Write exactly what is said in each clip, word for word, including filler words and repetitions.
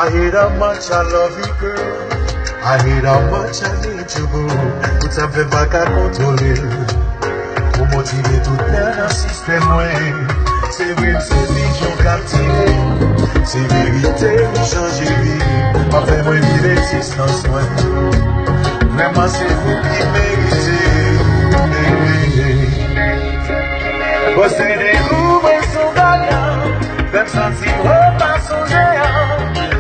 I hate how much I love you, girl. I hate how much I need you, boo. Tout sa m fè m pa ka kontwole l. Ou motive tout nèg nan sistèm mwen. Se vre m se pijon kaptive. Se verite ou chanje vi m. W ap fè mwen viv egzistans mwen. Vrèman se ou ki merite. Posede ou mwen sou galan. Fè m santi repa sonje an.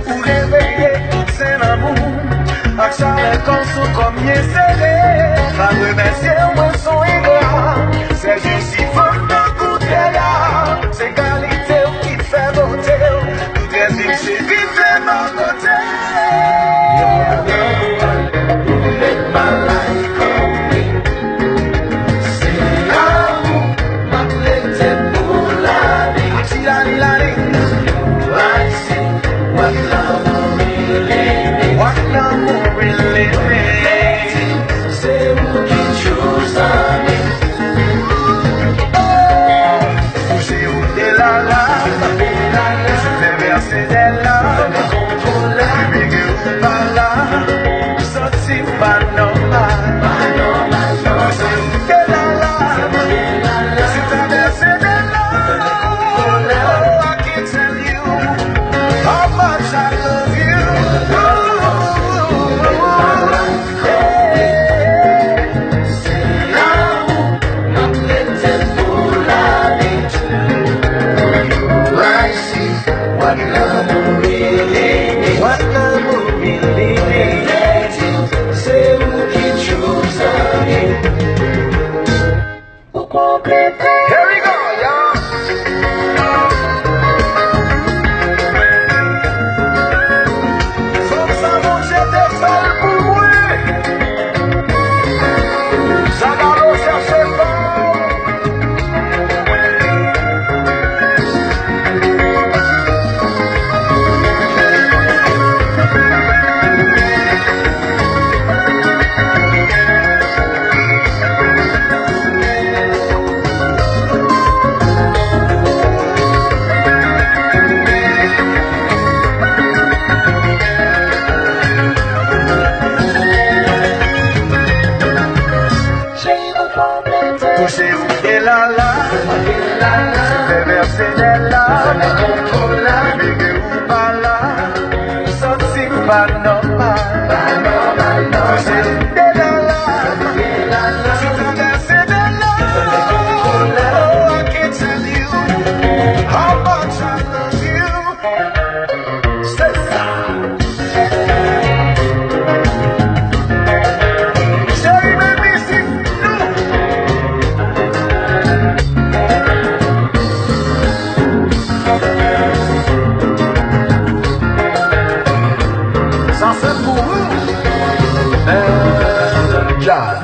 Ou reveye tout sen lanmou. Ak chalè kò sou kò m byen sere. Pa remèsye w, mwen son engra. Sèjousi fanm tankou tè la. Se kalite w ki fè bote w. Tout rèv li se viv bò kote. You're the one who make my life complete. Se amou m ap rete pou lavi. Ati lali lali. I see what love really means. What love really means. Se ou ki true zanmi. Ou se ou de la la. Ou se fè vèse de la. Depi ke ou pa la, m santi m pa nòmal. Ou se ou de la la. Se travèse de la. Oh, I can't tell you how much I love you. What love really means. What love really means. Se ou ki true zanmi. Ou konplete. Here we go, y'all. Fanm sa Bondye te fè l pou mwen. Zagalo chèche fanm. Touche ou de la la. Fè vèse de la. Depi ke ou pa la, m santi m pa nòmal. Touche ou de la la. Sou travèse de la. Oh, I can't tell you how much I love you. Se sa. Cheri, men mizik nou. Sa se pou ou. Bèl djaz.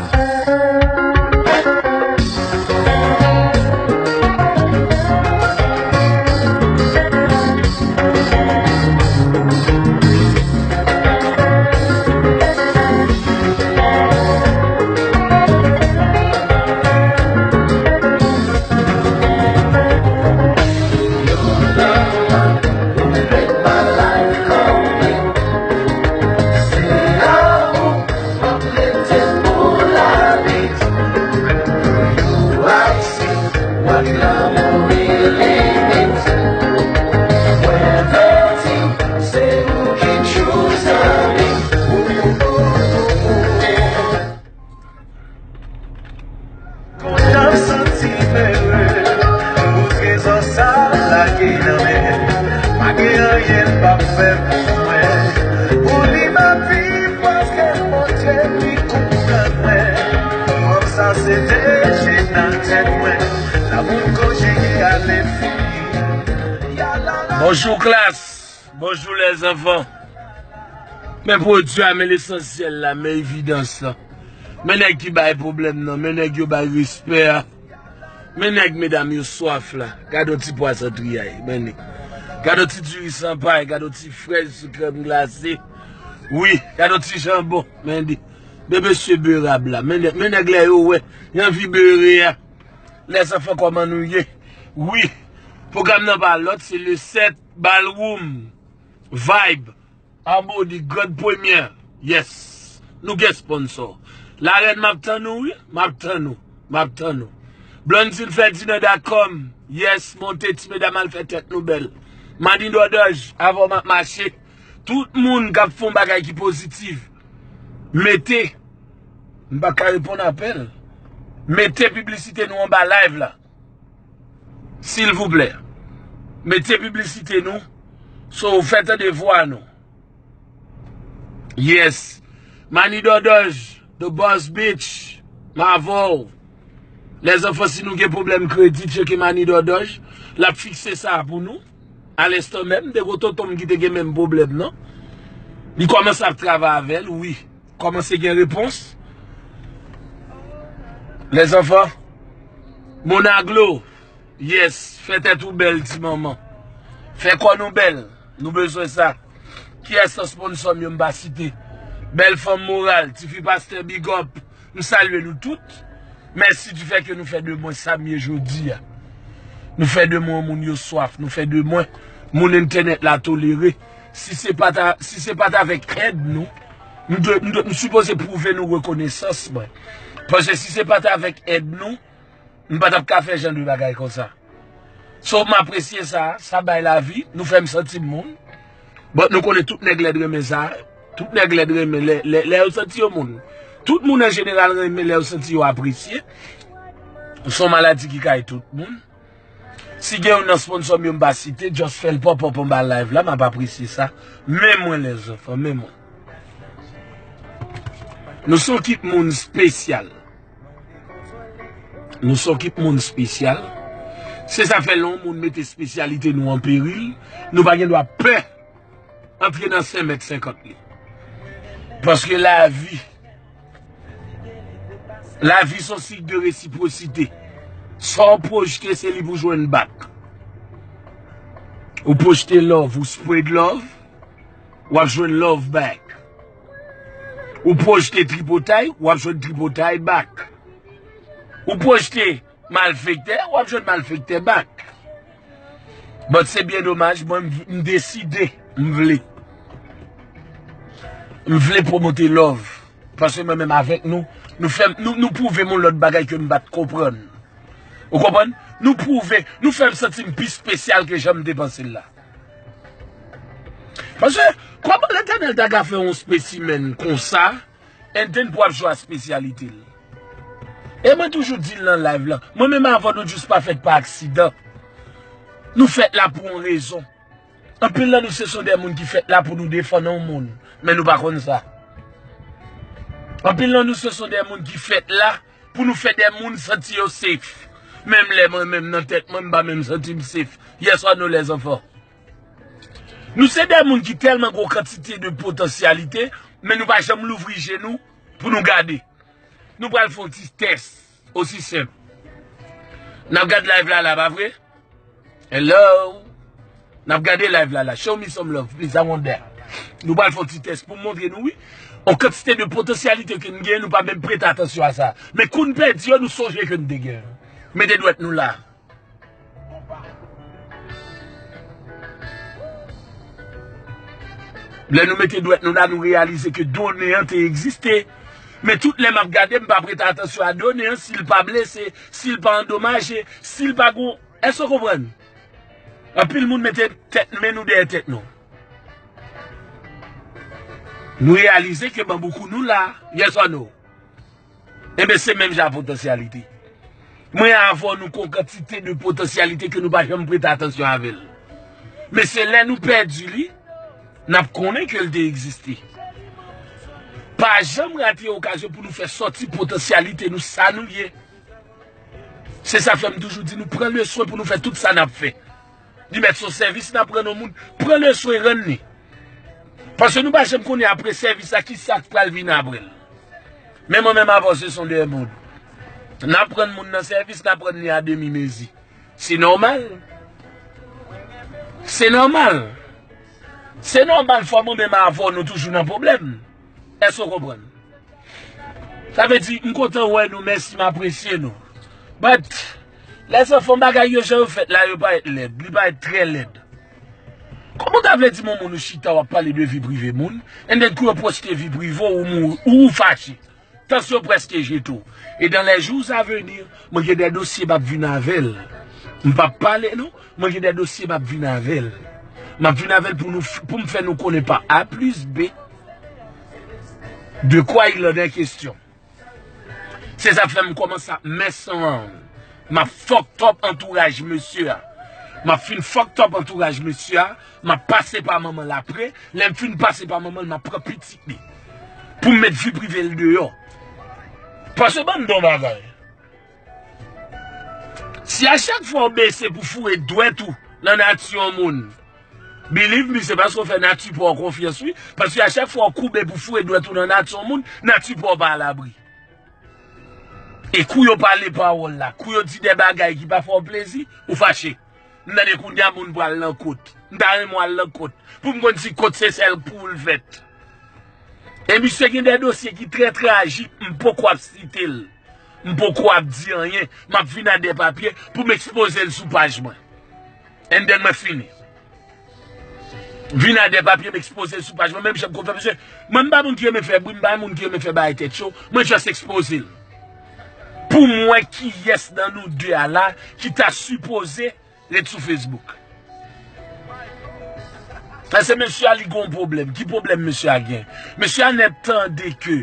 Kontan santi m ere pou trezò sa lage nan men. Pa gen anyen l p ap fè pou mwen. Pou li m ap viv paske Bondye li konprann mwen. Fanm sa se de je nan tèt mwen. Lanmou n konjige a lenfini. Bonjou klas. Bonjou les enfants. Men pwodui a, men lesansyèl la, men evidans la. Men nèg ki bay pwoblèm nan, men nèg yo bay respè a. Men nèg medam yo swaf la. Gade yon ti pwason triyay, men li. Gade yon ti diri san pay, gade yon ti frèz sou krèm glase. Wi, gade yon ti janbon, men li. Men mesye berab la, men nèg, men nèg lè yo wè, y anvi bere a. Les enfants, kòman nou ye? Wi, pwogram nan pa lòt, se le sept Ballroom Vibe. Abodi, Grand Premye. Yes. Nou gen sponsor. Larèn, m ap tann ou, wi. M ap tann ou. M ap tann ou. Blondine Ferdinand dot com. Yes, monte ti medam al fè tèt nou bèl. Mani Dòdòj, avè w m ap mache. Tout moun k ap fè yon bagay ki pozitif, mete, m pa ka reponn apèl. Mete piblisite nou anba live la. Silvouplè. Mete piblisite nou. So, fè tande vwa nou. Yes. Mani Dòdòj, The Boss Bitch, m avè w. Lèzanfan, si nou gen pwoblèm kredi, tcheke Mani Dòdòj. L ap fikse sa pou nou. Alenstan menm, de gwo tonton m ki te gen menm pwoblèm nan. Li kòmanse ap travay avè l, wi. Kòmanse gen repons. Lèzanfan, Monaglo, yes, fè tèt ou bèl, ti manman. Fè kò nou bèl. Nou bezwen sa. Kiyès nan sponsor m yo m pa site? Bèl fanm moral, tifi pastè, big up. M salye nou tout. Mèsi di fè ke nou fè de mwen sa m ye jodi a. Nou fè de mwen moun yo swaf. Nou fè de mwen moun entènèt la tolere. Si se pa ta, si se pa t avèk èd nou, m dwe, m dwe, m sipoze pwouve nou rekonesans mwen. Paske si se pa t avèk èd nou, m pa t ap ka fè jan de bagay konsa. So, m apresye sa, sa bay lavi, nou fè m santi m moun. But nou konnen tout nèg lèd renmen sa, tout nèg lèd renmen lè, lè, lè yo santi yo moun. Tout moun an jeneral renmen lè yo santi yo apresye. Se yon maladi ki kay tout moun. Si gen youn nan sponsor m yo m pa site, just fè l pop up anba live la, m ap apresye sa. Men mwen lèzanfan, men mwen. Nou se yon kit moun espesyal. Nou se yon kit moun espesyal. Se sa fè lè yon moun mete espesyalite nou an peril, nou pa gen dwa pè antre nan senk mèt senkant li. Paske lavi, lavi se yon sik de resipwosite. Sa w pwojte, se li pou jwenn back. Ou pwojte love, ou spread love, w ap jwenn love back. Ou pwojte tripotay, w ap jwenn tripotay back. Ou pwojte malfektè, w ap jwenn malfektè back. But se byen domaj, mwen m, m deside, m vle. M vle pwomote love. Paske mwen menm avèk nou, nou fè, nou, nou pwouve m yon lòt bagay ke m pa t konprann. Ou konprann? Nou pwouve, nou fè m santi m pi espesyal ke jan m te panse l la. Paske, kòman Letènèl ta ka fè yon spesimèn konsa, and then pou ap jwe a espesyalite l? E mwen toujou di l nan live lan, mwen menm avè w nou just pa fèt pa aksidan. Nou fèt la pou yon rezon. Anpil nan nou se son de moun ki fèt la pou nou defann yon moun, men nou pa konn sa. Anpil nan nou se son de moun ki fèt la pou nou fè de moun santi yo safe. Menm lè mwen menm nan tèt mwen, m pa menm santi m safe. Yes or no, lèzanfan? Nou se de moun ki tèlman gen yon kantite de potansyalite, men nou pa janm louvri je nou pou nou gade. Nou pral fè yon ti tès, osi senp. N ap gad live la la, pa vre? Hello? N ap gade live la la. Show me some love, please. I want that. Nou pral fè yon ti tès pou m montre nou, wi. Yon kantite de potansyalite ke n gen, nou pa menm prete atansyon a sa. Men kou n pèdi yo, nou sonje ke n te gen. Mete dwèt nou la. Lè nou mete dwèt nou la, nou reyalize ke donnen an te egziste. Men tout lè m ap gade, m pa prete atansyon a donnen an, si l pa blese, si l pa andomaje, si l pa gon. Èske w konprann? Anpil moun mete tèt, men nou dèyè tèt nou. Nou reyalize ke banboukou nou la. Yes or no? Enben, se menm jan a potansyalite. Mwen avè w, nou gen yon kantite de potansyalite ke nou pa janm prete atansyon avè l. Men se lè nou pèdi li, n ap konnen ke l te egziste. Pa janm rate okazyon pou nou fè sòti potansyalite nou, sa nou ye. Se sa fè m toujou di nou pran leswen pou nou fè tout sa n ap fè. Li mèt se yon sèvis n ap rann yon moun, pran leswen rann li. Paske nou pa janm konnen apre sèvis la, ki sa k pral vin apre l. Men mwen menm avè w se son de moun. N ap rann moun nan sèvis, n ap rann li a demi mezi. Se nòmal. Se nòmal. Se nòmal, fò mwen menm avè w nou toujou nan pwoblèm. Èske w konprann? Sa vle di, m kontan wè nou, mèsi, m apresye nou. But, lèzanfan, bagay yo jan yo fèt la, yo parèt lèd. Li parèt trè lèd. Kòman w ta vle di m yon moun ou chita w ap pale de vi prive moun, and then kou yo poste vi prive w, ou mouri, ou, ou fache. Tansyon prèske jete w. Et dans les jours à venir, mwen gen de dosye m ap vin avè l. M p ap pale non, mwen gen de dosye m ap vin avè l. M ap vin avè l pou nou, pou m fè nou konnen pa A plis B de quoi il en est question. Se sa k fè m kòmanse ap mès an. M ap fucked up antouraj mesye a. M ap fin fucked up antouraj mesye a. M ap pase pa manman l apre. Lè m fin pase pa manman l, m ap pran pitit li. Pou m met vi prive l deyò. Paske ban m di w yon bagay. Si a chak fwa w bese pou foure dwèt ou nan nati yon moun, believe me, se paske w fè nati pa w konfyans, wi. Paske a chak fwa w koube pou foure dwèt ou nan nati yon moun, nati pa w pa alabri. E kou yo pale pawòl la, kou yo di de bagay ki pa fè w plezi, ou fache. M tande kounye a moun pral nan kot. M ta renmen w al nan kot. Pou m konn si kot se sèl kou l fèt. E misye gen de dosye ki trè trajik, m poko ap site l. M poko ap di anyen. M ap vin ak de papye pou m ekspoze l sou paj mwen. And then mwen fini. Vin ak de papye m ekspoze l sou paj mwen. Menm jan m konn fè, mesye. Mwen, m pa moun ki renmen fè bri, m pa moun ki renmen fè bagay tèt cho. Mwen just ekspoze l. Pou m wè kiyès nan nou de a la ki ta sipoze ret sou Facebook. Paske mesye a li gon pwoblèm. Ki pwoblèm mesye a gen? Mesye a nèk tande ke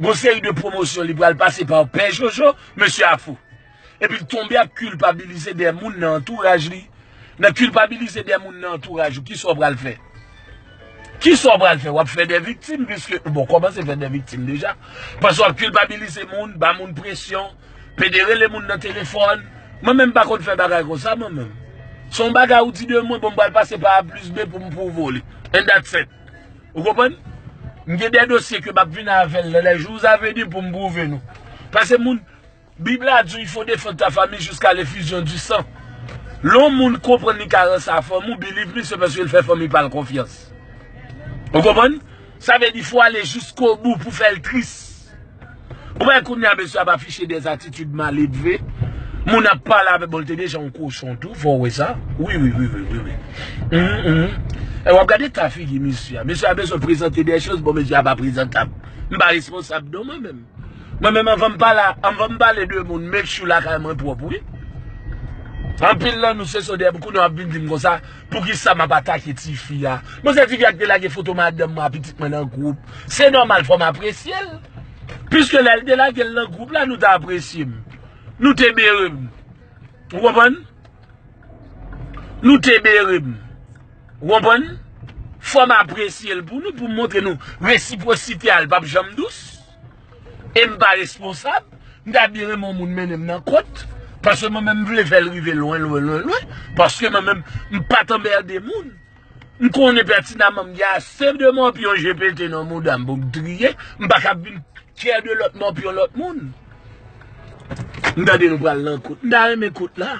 gon seri de pwomosyon li pral pase pa Pè Jojo, mesye a fou. Epi l tonbe ap kilpabilize de moun nan antouraj li. Nan kilpabilize de moun nan antouraj ou, kisa w pral fè? Kisa w pral fè? W ap fè de viktim, piske, bon, kòmanse fè de viktim deja. Paske w ap kilpabilize moun, ba moun presyon, pede rele moun nan telefòn. Mwen menm m pa konn fè bagay konsa, mwen menm. Se yon bagay ou di de mwen, bon, m pral pase pa A plis B pou m pwouve w li. And that's it. Ou konprann? M gen de dosye ke m ap vin avè l nan les jours à venir pou m pwouve nou. Paske moun, Bib la di, il faut défendre ta famille jusqu'à l'effusion du sang. Lè yon moun konprann li ka ranse a fanmi w, believe me, se paske l fè fanmi pa l konfyans. Ou konprann? Sa vle di, fò ale jiskobou pou fè l tris. Ou wè kounye a, mesye ap afiche des attitudes maledve. Moun ap pale avè, bon, l te deja yon kochon tou, fò w wè sa. Wi, wi, wi, wi, wi, wi. Mhm, mhm. E w ap gade ta figi mesye a. Mesye a bezwen prezante de choz, bon, mesye a pa prezantab. M pa responsab non, mwen menm. Mwen menm, anvan m pale, anvan m pale de moun, make sure lakay mwen pwòp, wi. Anpil nan nou, se sonde, kounye a w ap vin di m konsa, poukisa m ap atake tifi a? Bon, se tifi a ki te lage foto madanm mwen ak pitit mwen nan gwoup. Se nòmal, fò m apresye l. Piske lè l te lage l nan gwoup la, nou te apresye m. Nou te bere m. Ou konprann? Nou te bere m. Ou konprann? Fò m apresye l pou nou, pou m montre nou resipwosite a, l p ap janm dous. E m pa responsab. M ta byen renmen yon moun mennen m nan kot. Paske mwen menm, m vle fè l rive lwen, lwen, lwen, lwen. Paske mwen menm, m pa t anmède moun. M konnen pètinaman m gen ase de mòpyon je pete nan mouda m pou m triye. M pa ka vin kè de lòt mòpyon lòt moun. M tande nou pral nan kot. M ta renmen kot la.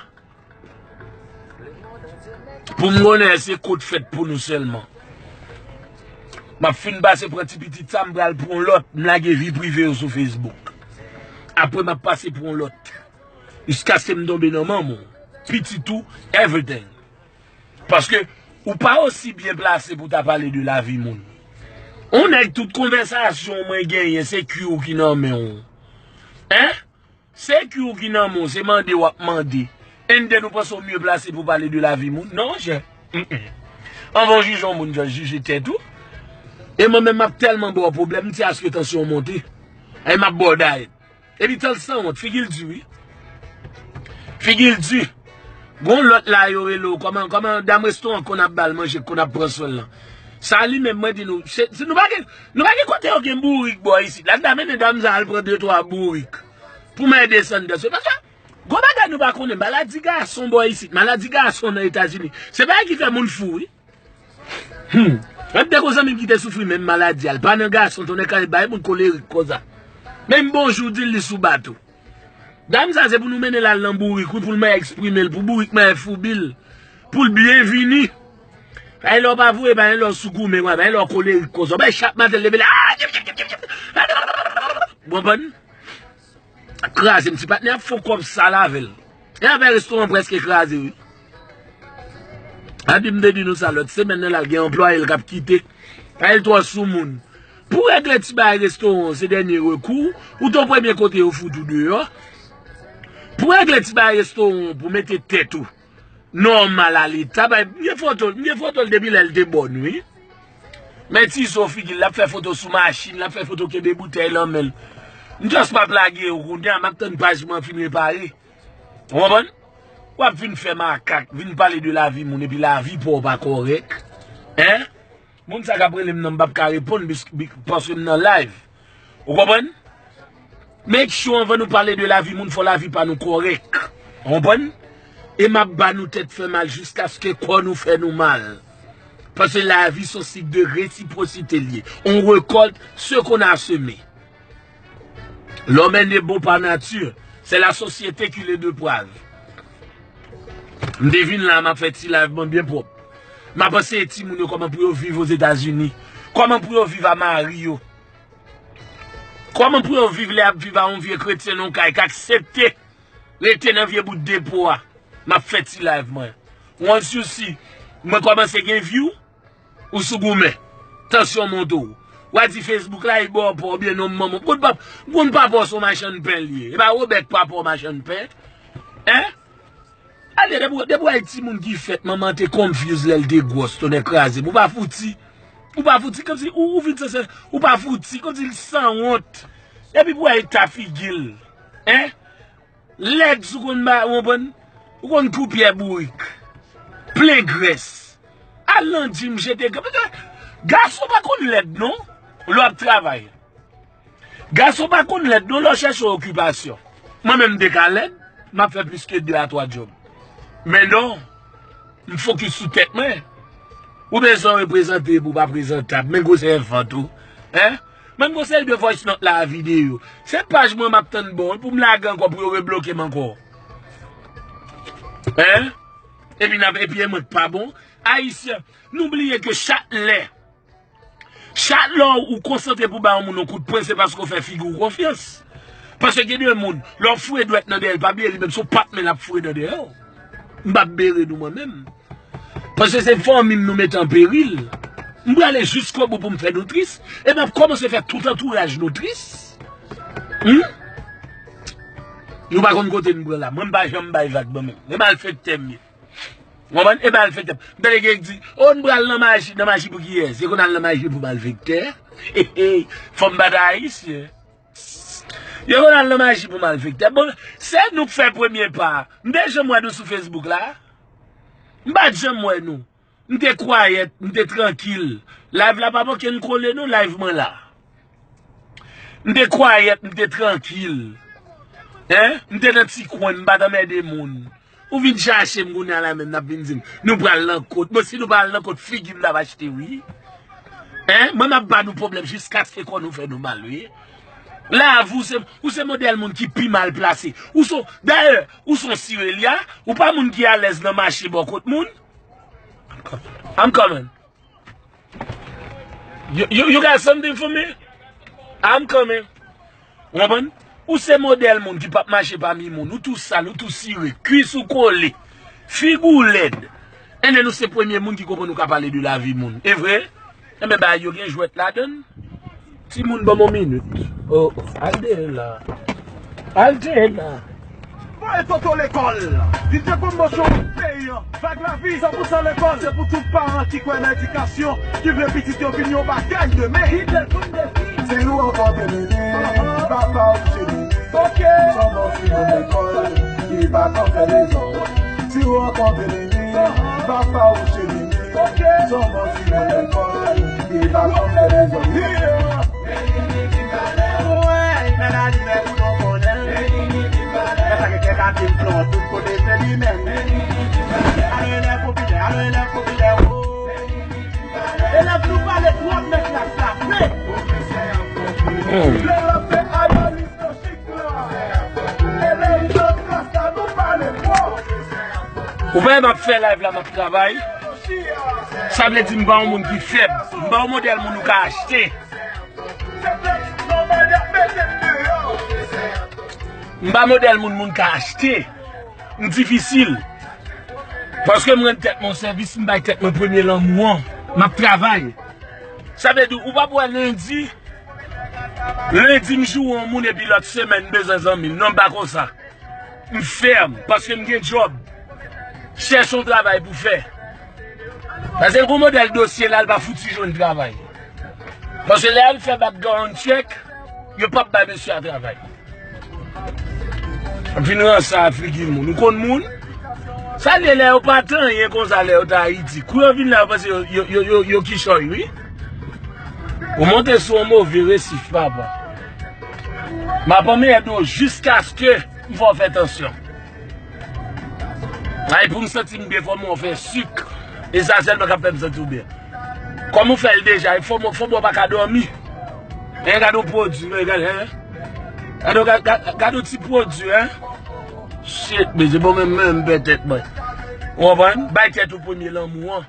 Pou m konnen se kot fèt pou nou sèlman. M ap fin pase pran ti pitit sa, m pral pran lòt, m lage vi prive yo sou Facebook. Apre m ap pase pran lòt. Jiskaske m tonbe nan manman w, pitit ou, everything. Paske ou pa osi byen plase pou ta pale de lavi moun. On nèg tout konvèsasyon mwen genyen, se ki w ki nan men w. Hein? Se ki w ki nan men w, se mande w ap mande. And then ou panse w mye plase pou pale de lavi moun? Non, monchè. Mm-mm. Anvan w jije yon moun, just jije tèt ou. E mwen menm, m ap tèlman ba w pwoblèm, m ti aske tansyon w monte. E m ap ba w dayèt. Epi tan l sanwont, figi l di wi. Figi l di. Gon lòt la yo rele w, kòman, kòman dam restoran konn ap ba l manje, konn ap pran swen l lan. Sa li menm, mwen di nou, se, se, nou pa gen, nou pa gen kote yo gen bourik bò isit la. Nou ta mennen dam sa al pran de twa bourik. Pou m ede Sanders. Se paske, gon bagay nou pa konnen, maladi gason bò isit, maladi gason nan Etazini. Se bagay ki fè moun fou, wi. Hmm. Mwen te gon zanmi m ki te soufri menm maladi a. L pa nan gason, tonnè kale bay moun kolerik konsa. Menm bonjou di l, li sou bato. Dam sa se pou nou mennen l al nan bourik, wi, pou l mwen eksprime l, pou bourik mwen foubi l, pou l byen vini. Pa gen lè w pa voye, pa gen lè w sou goumen, pa gen lè w kolerik konsa. Bay chak maten l leve la. Ou konprann? Kraze m, ti patnè ap fon kòb sal avè l. E afè restoran prèske kraze, wi. Adi m te di nou sa lòt semèn nan, l al gen anplwaye l k ap kite. Kay l twò sou moun. Pou regle ti bagay restoran w, se dènye rekou, ou t on premye kote yo fout ou deyò. Pou regle ti bagay restoran w, pou mete tèt ou nòmal a leta, bay, m gen foto, m gen foto l depi lè l te bòn, wi. Men ti zo figi l, l ap fè foto sou machin, l ap fè foto kenbe boutèy lan men l. M just p ap lage yo kounye a, m ap tann paj mwen fin repare. Ou konprann? W ap vin fè makak, vin pale de lavi moun, epi lavi pa w pa kòrèk. Hein? Moun sa k ap rele m nan, m p ap ka reponn, bis-, bi-, paske m nan live. Ou konprann? Make sure anvan nou pale de lavi moun, fò lavi pa nou kòrèk. Ou konprann? E m ap ba nou tèt fè mal jiskaske kò nou fè nou mal. Paske lavi se yon sik de resiprosite l ye. On récolte ce qu'on a semé. L'homme n'est bon par nature. C'est la société qui le deprave. M te vin la, m ap fè ti live mwen byen pwòp. M ap anseye timoun yo kòman pou yo viv Ozetazini. Kòman pou yo viv a mari yo. Kòman pou yo viv lè y ap viv a yon vye kretyen nan yon kay k aksepte rete nan vye bout depo a. M ap fè ti live mwen. Once you see, mwen kòmanse gen view, ou sou goumen. Tansyon monte w. W a di Facebook la, e bò pa w, oubyen non manman w. Konn pap-, konn papa w se yon machann pen l ye. E pa Wobè k papa w machann pen. Hein? Ale, depi, depi w ay timoun ki fèt, manman te confuse lè l te gwòs, tonnè kraze. Ou pa fouti. Ou pa fouti, kòmsi ou, ou vin sanse, ou pa fouti, kòmsi l sanwont. Epi pou w ay ta figi l. Hein? Lèd sou konn ba, ou konprann? Ou konn kou pyè bourik. Plen grès. Al nan jim jete gras. Paske gason pa konn lèd non. Lè w ap travay. Gason pa konn lèd non lè w chèche yon okipasyon. Mwen menm m te ka lèd, m ap fè plis ke de a twa djòb. Men non, m fokis sou tèt mwen. Ou bezwen reprezante epi w pa prezantab, men gwosè vant ou. Hein? Menm gon seri de voice note la a videyo. Se paj mwen m ap tann ba w l pou m lage ankò pou yo rebloke m ankò. Hein? Epi n ap, epi e mwen k pa bon. Ayisyen, nou bliye ke chak lè, chak lè ou konsantre pou ba yon moun yon kout pwen, se paske w fè figi w konfyans. Paske gen de moun, lè w foure dwèt nan dèyè l, pa bliye li menm se yon pat men l ap foure nan dèyè w. M p ap bere nou mwen menm. Paske se fanmi m nou mete an peril. M prale jiskobou pou m fè nou tris. E m ap kòmanse fè tout antouraj nou tris. Hmm? Nou pa konn kote n pran la. Mwen m pa janm bay vag mwen menm. E malfektè m ye. Ou konprann? E malfektè m. M tande gen k di, o, n pral nan maji, nan maji pou kiyès? Yo konn al nan maji pou malfektè. He, he. Fò m pa ta ayisyen. Yo konn al nan maji pou malfektè. Bon, se nou k fè premye pa a. M te janm wè nou sou Facebook la? M pa t janm wè nou. M te kwayèt, m te trankil. Live la pa manke n kole non, live mwen la. M te kwayèt, m te trankil. Hein? M te nan ti kwen, m pa t anmède moun. Ou vin chache m kounye a la menm, n ap vin di m, nou pral nan kot. Bon, si nou pral nan kot, figi m n ap achte, wi. Hein? Mwen m ap ba nou pwoblèm jiskaske kò nou fè nou mal, wi. Lavi w se, ou se modèl moun ki pi mal plase. Ou se, dayè, ou se yon Sirelya, ou pa moun ki alèz nan mache bò kot moun. I'm coming. You, you, you got something for me? I'm coming. Ou konprann? Ou se modèl moun ki p ap mache pami moun. Ou tou sal, ou tou sire, kwis ou kole, figi w lèd. And then ou se premye moun ki konprann ou ka pale de lavi moun. E vre? Enben, bagay yo gen jwèt ladan l. Timoun, ban m yon minit. Oh, oh, al dèyè la. Al dèyè la. Voye Toto lekòl. Vin fè pwomosyon peyi an. Vag Lavi, san pou san lekòl. Se pou tout paran ki kwè nan edikasyon, ki vle pitit yo vin yon bagay demen. Kite l pou n defini. Si ou rankontre Lili, papa ou se Lili. Ok. Son non finon lekòl, ki pa konn fè lezon. Si ou rankontre Lili, papa ou se Lili. Ok. Son non finon lekòl, ki pa konn fè lezon. Yeah. Mwen, men la limè pou nou konnen. Mwen sa gen kèk atim flon tout kote se li menm. Alo elèv popilè, alo elèv popilè, wo. Elèv nou pale twòp men klas la fè. Lè l ap fè analiz nan chif la, elèv nan klas la nou pale twòp. Ou pa wè m ap fè live la, m ap travay. Sa vle di m pa yon moun ki fèb. M pa yon modèl moun ou ka achte. M pa modèl moun moun ka achte. M difisil. Paske m rann tèt mwen sèvis, m bay tèt mwen premye lanmou an. M ap travay. Sa vle di, ou p ap wè lendi, lendi m joure yon moun epi lòt semèn m bezwen zanmi l. Non, m pa konsa. M fèm, paske m gen djòb. Chèche yon travay pou fè. Paske l gon modèl dosye la, l pa fouti jwenn travay. Paske lè y al fè background check, yo p ap bay mesye a travay. Ap vin ranse a figi moun. Ou konn moun? Sa l ye lè yo pa t anyen konsa lè yo t Ayiti. Kou yo vin la, yo panse yo, yo, yo, yo, yo kichòy, wi. Ou monte sou yon move resif, papa. M ap anmède w jiskaske m fè w fè tansyon. Ay, pou m santi m byen, fò m wè w fè sik. E sa sèlman k ap fè m santi w byen. Kòm ou fè l deja, fò m, fò m wè w pa ka dòmi. Hein, gade yon pwodui, men, gade, hein. Gade, gade, gade, gade yon ti pwodui, hein. Shit, men se bon, men, men, m pè tèt mwen. Ou konprann? Bay tèt ou premye lanmou an.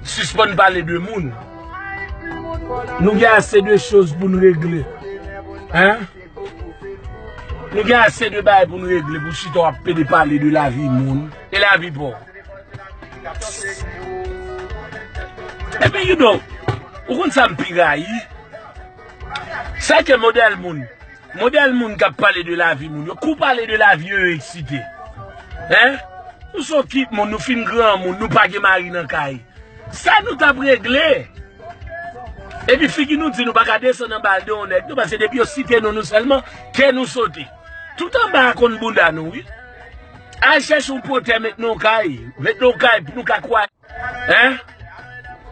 Sispann pale de moun. Nou gen ase de choz pou n regle. Hein? Nou gen ase de bagay pou n regle, pou chita w ap pede pale de lavi moun e lavi pa w. Epi, you know, ou konn sa m pi rayi? Sa ke modèl moun, modèl moun k ap pale de lavi moun yo, kou pale de lavi yo, yo eksite. Hein? Nou se yon kit moun, nou fin granmoun, nou pa gen mari nan kay. Sa nou t ap regle. Epi figi nou di nou pa ka desann anba l de yon nèg, nou, paske depi yo site non nou sèlman, kè nou sote. Tout anba a konn bounda nou, wi. Al chèche yon pwotè, met nan yon kay. Met nan yon kay pou nou ka kwaze. Hein?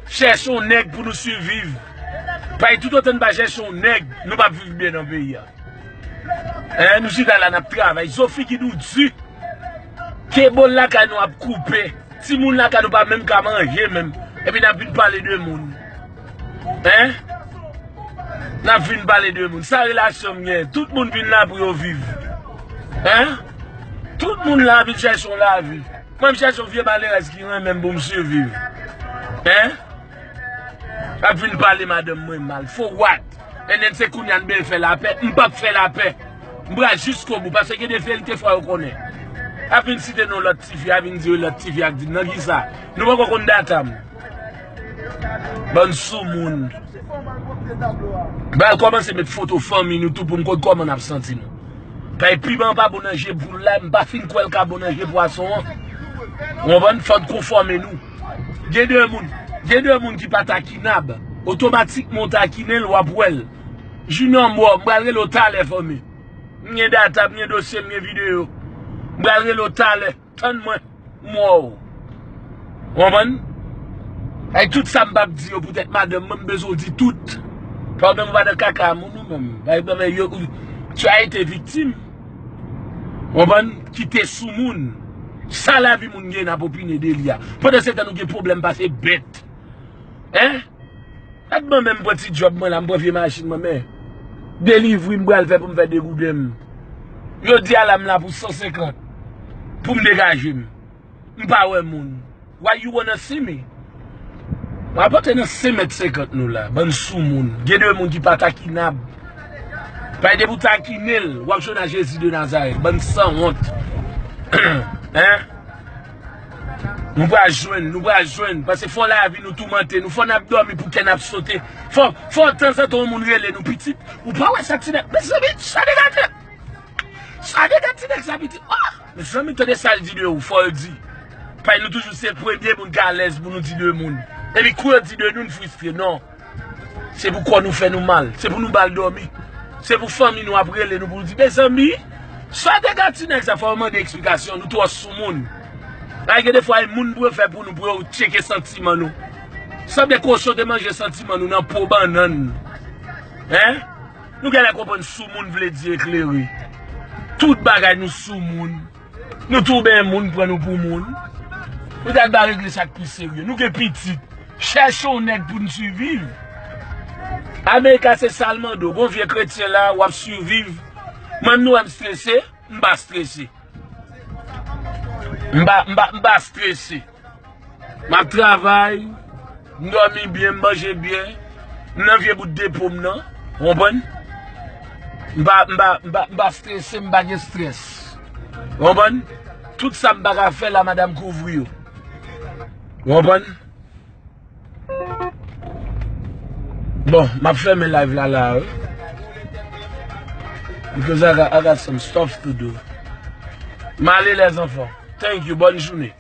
Chèche yon nèg pou nou siviv. Paske toutotan n pa chèche yon nèg, nou p ap viv byen nan peyi a. Hein, nou chita la, n ap travay. Zo figi nou di. Ke bòl lakay nou ap koupe. Timoun lakay nou pa menm ka manje menm. Epi n ap vin pale de moun. Hein? N ap vin pale de moun. Sa relasyon m gen? Tout moun vin la pou yo viv. Hein? Tout moun la vin chèche yon lavi. Mwen, m chèche yon vye malerèz ki renmen m pou m siviv. Hein? Ap vin pale madanm mwen mal. For what? And then se kounye a n bezwen fè lapè. M p ap fè lapè. M pral jiskobou, paske gen de verite fò yo konnen. Ap vin site non lòt tifi, ap vin di lòt tifi ak di nan kisa? Nou poko konn data m. Bann soumoun. M pral kòmanse met foto fanmi nou tou pou m konn kòman n ap santi nou. Paske piman pa bon nan je poul la, m pa fin kwè l ka bon nan je pwason an. Ou konprann? Fò n konfòme nou. Gen de moun, gen de moun ki pa takinab. Otomatikman w takinen l, w ap wè l. Junior m wè w, m pral rele w talè fanmi. M gen data, m gen dosye, m gen videyo. M pral rele w talè. Tann mwen, m wè w. Ou konprann? Ay, tout sa m p ap di yo poutèt madanm mwen, m bezwen w di tout. Pwoblèm ou pa nan kaka moun ou menm. Bay, bay, bay, yo, ou, tu as été victime. Ou konprann? Kite soumoun. Sa lavi moun gen n ap opine de li a. Pandan se tan nou gen pwoblèm pase bèt. Hein? Gad mwen menm pran ti djòb mwen la, m pran vye machin mwen, men delivri m pral fè pou m fè degouden m. Yo di a la m la pou san senkant pou m degaje m. M pa wè moun. Why you wanna see me? M ap antre nan senk mèt senkant nou la, bann soumoun. Gen de moun ki pa takinab. Paske depi w takinen l, w ap jwenn a Jezi de Nazarèt. Bann sanwont. Hein? Nou pral jwenn, nou pral jwenn. Paske fò lavi nou toumante nou. Fò n ap dòmi pou kè n ap sote. Fò, fò tanzantan yon moun rele nou, pitit. Ou pa wè sa ti nèg? Mezanmi, sa dega ti nèg. Sa dega ti nèg sa, pitit. Ah! Mezanmi, tande sa l di de ou, fò l di. Paske nou toujou se premye moun k alèz pou nou di de moun. Epi kou yo di de nou, n fristre. Non. Se pou kò nou fè nou mal. Se pou nou ba l dòmi. Se pou fanmi nou ap rele nou pou nou di, mezanmi, sa dega ti nèg sa, fò yo mande eksplikasyon, nou twò soumoun. Ay, gen defwa, e moun pou yo fè pou nou, pou yo tcheke santiman nou. Sanble kochon te manje santiman nou nan po bannann. Hein? Nou genlè konprann soumoun vle di eklere. Tout bagay nou soumoun. Nou touben moun, pran nou pou moun. Nou ta dwa regle sa k pi serye. Nou gen pitit. Chèche yon nèg pou n siviv. America se sa l mande w. Gon vye kretyen la, w ap siviv. Mwen, m nou wè m strese, m pa strese. M pa, m pa, m pa strese. M ap travay, m dòmi byen, m manje byen, m nan vye bout depo m nan, ou konprann? M pa, m pa, m pa, m pa strese, m pa gen strès. Ou konprann? Tout sa m pa ka fè la, madanm kouvri yo. Ou konprann? Bon, m ap fèmen live la la, wi. Because I got, I got some stuff to do. M ale, les enfants. Thank you. Bonne journée.